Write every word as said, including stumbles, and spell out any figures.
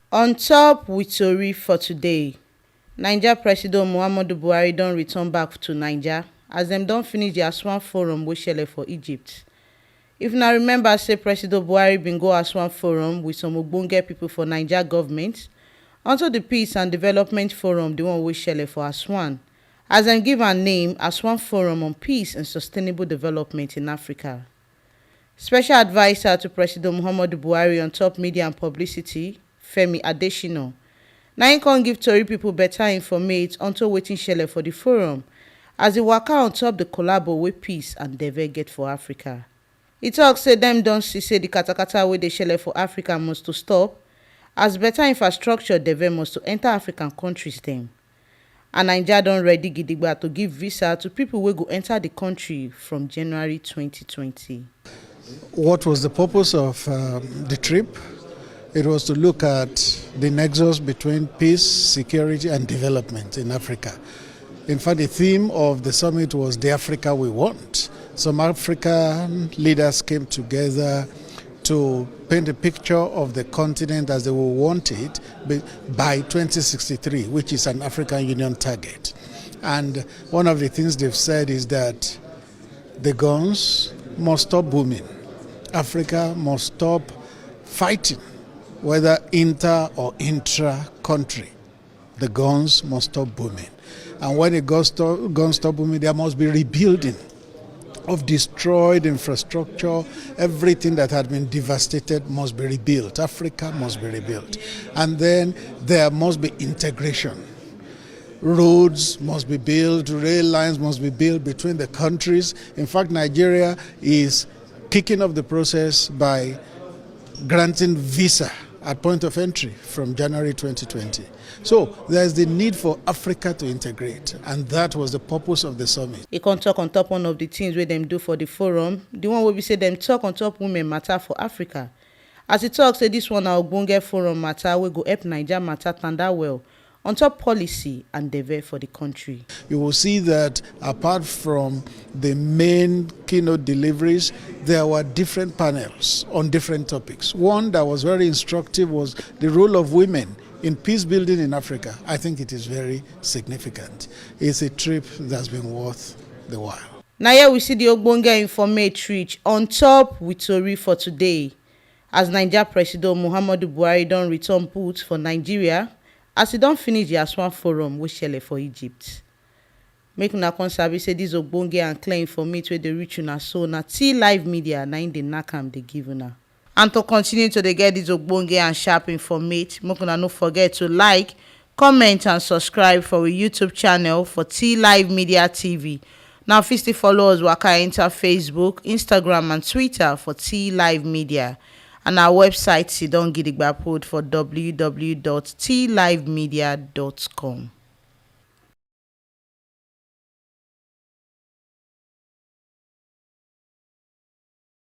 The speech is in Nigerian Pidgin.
On top with tori for today, Naija President Muhammadu Buhari don return back to Naija as dem don finish di Aswan Forum wey shele for Egypt. If una remember say President Buhari bin go Aswan Forum with some ogbonge pipo for Naija government unto di Peace and Development Forum, di one wey shele for Aswan, as dem give am name Aswan Forum on Peace and Sustainable Development in Africa. Special adviser to President Muhammadu Buhari on top media and publicity, Femi Adesina, na im come give tori pipo beta informate unto wetin shele for di forum as e waka on top di collabo wey Peace and Deve get for Africa. E tok say dem don see say di katakata wey dey shele for Africa must to stop, as beta infrastructure Deve must to enta African kontris dem. And Naija don ready gidigba to give visa to pipo wey go enta di kontri from January twenty twenty. What was the purpose of um, the trip? It was to look at the nexus between peace, security, and development in Africa. In fact, the theme of the summit was the Africa we want. Some African leaders came together to paint a picture of the continent as they will want it by twenty sixty-three, which is an African Union target. And one of the things they've said is that the guns must stop booming. Africa must stop fighting, whether inter or intra country. The guns must stop booming. And when the guns stop, guns stop booming, there must be rebuilding of destroyed infrastructure. Everything that had been devastated must be rebuilt. Africa must be rebuilt. And then there must be integration. Roads must be built, rail lines must be built between the countries. In fact, Nigeria is kicking off the process by granting visa at point of entry from January twenty twenty. So there's the need for Africa to integrate, and that was the purpose of the summit. E come tok on top one of di tins wey dem do for di forum, di one wey be say dem tok on top women mata for Africa, as e tok say dis one na ogbonge forum mata wey go help Naija mata tanda well on top policy and deve for di kontri. You will see that apart from the main keynote deliveries, there were different panels on different topics. One that was very instructive was the role of women in peace building in Africa. I think it is very significant. It's a trip that's been worth the while. Na here we see di ogbonge informate reach on top with tori for today, as Naija Presido Muhammadu Buhari don return put for Nigeria as e don finish di Aswan Forum wey shele for Egypt. Make una come sabi say dis ogbonge and clear informate wey dey reach una so na T Live Media na im dey knack am dey give una. And to continue to dey get dis ogbonge and sharp informate, make una no forget to like, comment and subscribe for we YouTube channel for T Live Media T V. Now fit still follow us waka enter Facebook, Instagram and Twitter for T Live Media. And our website sidon gidigba put for w w w dot t live media dot com.